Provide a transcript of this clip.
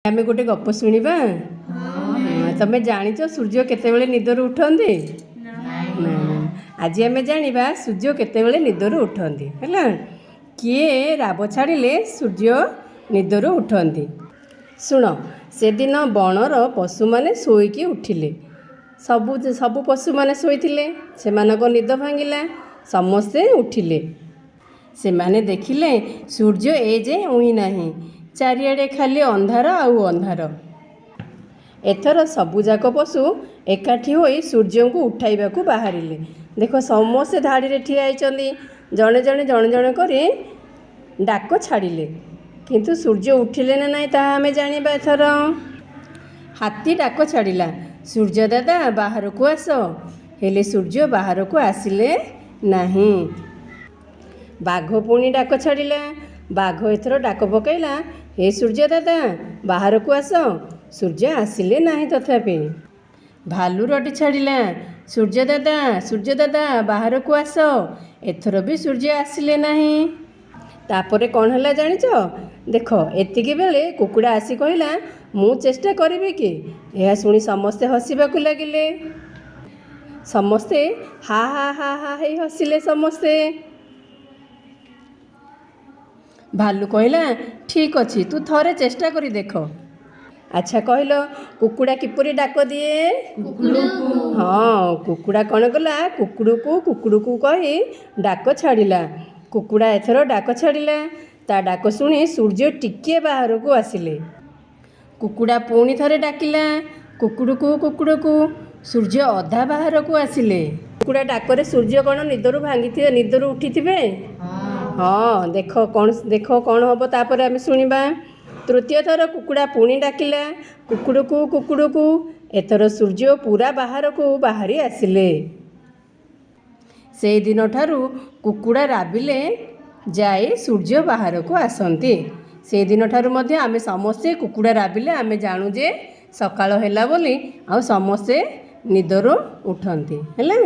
ଆମେ ଗୋଟେ ଗପ ଶୁଣିବା। ତମେ ଜାଣିଛ ସୂର୍ଯ୍ୟ କେତେବେଳେ ନିଦରୁ ଉଠନ୍ତି? ନା, ଆଜି ଆମେ ଜାଣିବା ସୂର୍ଯ୍ୟ କେତେବେଳେ ନିଦରୁ ଉଠନ୍ତି। ହେଲା, କିଏ ରାବ ଛାଡ଼ିଲେ ସୂର୍ଯ୍ୟ ନିଦରୁ ଉଠନ୍ତି? ଶୁଣ, ସେଦିନ ବଣର ପଶୁମାନେ ଶୋଇକି ଉଠିଲେ। ସବୁ ସବୁ ପଶୁମାନେ ଶୋଇଥିଲେ, ସେମାନଙ୍କ ନିଦ ଭାଙ୍ଗିଲା, ସମସ୍ତେ ଉଠିଲେ। ସେମାନେ ଦେଖିଲେ ସୂର୍ଯ୍ୟ ଏ ଯାଏଁ ଉଇଁ ନାହିଁ, ଚାରିଆଡ଼େ ଖାଲି ଅନ୍ଧାର ଆଉ ଅନ୍ଧାର। ଏଥର ସବୁଯାକ ପଶୁ ଏକାଠି ହୋଇ ସୂର୍ଯ୍ୟଙ୍କୁ ଉଠାଇବାକୁ ବାହାରିଲେ। ଦେଖ, ସମସ୍ତେ ଧାଡ଼ିରେ ଠିଆ ହେଇଛନ୍ତି, ଜଣେ ଜଣେ ଜଣେ ଜଣେ କରି ଡାକ ଛାଡ଼ିଲେ, କିନ୍ତୁ ସୂର୍ଯ୍ୟ ଉଠିଲେ ନା ନାହିଁ ତାହା ଆମେ ଜାଣିବା ଏଥର। ହାତୀ ଡାକ ଛାଡ଼ିଲା, ସୂର୍ଯ୍ୟ ଦାଦା, ବାହାରକୁ ଆସ। ହେଲେ ସୂର୍ଯ୍ୟ ବାହାରକୁ ଆସିଲେ ନାହିଁ। ବାଘ ପୁଣି ଡାକ ଛାଡ଼ିଲା। ବାଘ ଏଥର ଡାକ ପକାଇଲା, ହେ ସୂର୍ଯ୍ୟ ଦାଦା, ବାହାରକୁ ଆସ। ସୂର୍ଯ୍ୟ ଆସିଲେ ନାହିଁ ତଥାପି। ଭାଲୁ ରଡ଼ି ଛାଡ଼ିଲା, ସୂର୍ଯ୍ୟ ଦାଦା, ସୂର୍ଯ୍ୟ ଦାଦା, ବାହାରକୁ ଆସ। ଏଥର ବି ସୂର୍ଯ୍ୟ ଆସିଲେ ନାହିଁ। ତାପରେ କ'ଣ ହେଲା ଜାଣିଛ? ଦେଖ, ଏତିକି ବେଳେ କୁକୁଡ଼ା ଆସି କହିଲା, ମୁଁ ଚେଷ୍ଟା କରିବି କି? ଏହା ଶୁଣି ସମସ୍ତେ ହସିବାକୁ ଲାଗିଲେ। ସମସ୍ତେ ହା ହା ହା ହା ହେଇ ହସିଲେ ସମସ୍ତେ। ଭାଲୁ କହିଲା, ଠିକ୍ ଅଛି, ତୁ ଥରେ ଚେଷ୍ଟା କରି ଦେଖ। ଆଚ୍ଛା କହିଲ, କୁକୁଡ଼ା କିପରି ଡାକ ଦିଏ? ହଁ, କୁକୁଡ଼ା କ'ଣ କଲା? କୁକୁଡ଼କୁ କୁକୁଡ଼କୁ କହି ଡାକ ଛାଡ଼ିଲା। କୁକୁଡ଼ା ଏଥର ଡାକ ଛାଡ଼ିଲା। ତା ଡାକ ଶୁଣି ସୂର୍ଯ୍ୟ ଟିକିଏ ବାହାରକୁ ଆସିଲେ। କୁକୁଡ଼ା ପୁଣି ଥରେ ଡାକିଲା, କୁକୁଡ଼କୁ କୁକୁଡ଼କୁ। ସୂର୍ଯ୍ୟ ଅଧା ବାହାରକୁ ଆସିଲେ। କୁକୁଡ଼ା ଡାକରେ ସୂର୍ଯ୍ୟ କ'ଣ ନିଦରୁ ଭାଙ୍ଗିଥିବେ, ନିଦରୁ ଉଠିଥିବେ? ହଁ, ଦେଖ କ'ଣ, ଦେଖ କ'ଣ ହେବ, ତାପରେ ଆମେ ଶୁଣିବା। ତୃତୀୟ ଥର କୁକୁଡ଼ା ପୁଣି ଡାକିଲା, କୁକୁଡ଼କୁ କୁକୁଡ଼କୁ। ଏଥର ସୂର୍ଯ୍ୟ ପୁରା ବାହାରକୁ ବାହାରି ଆସିଲେ। ସେଇଦିନଠାରୁ କୁକୁଡ଼ା ରାବିଲେ ଯାଇ ସୂର୍ଯ୍ୟ ବାହାରକୁ ଆସନ୍ତି। ସେଇଦିନଠାରୁ ମଧ୍ୟ ଆମେ ସମସ୍ତେ କୁକୁଡ଼ା ରାବିଲେ ଆମେ ଜାଣୁ ଯେ ସକାଳ ହେଲା ବୋଲି, ଆଉ ସମସ୍ତେ ନିଦରୁ ଉଠନ୍ତି। ହେଲା।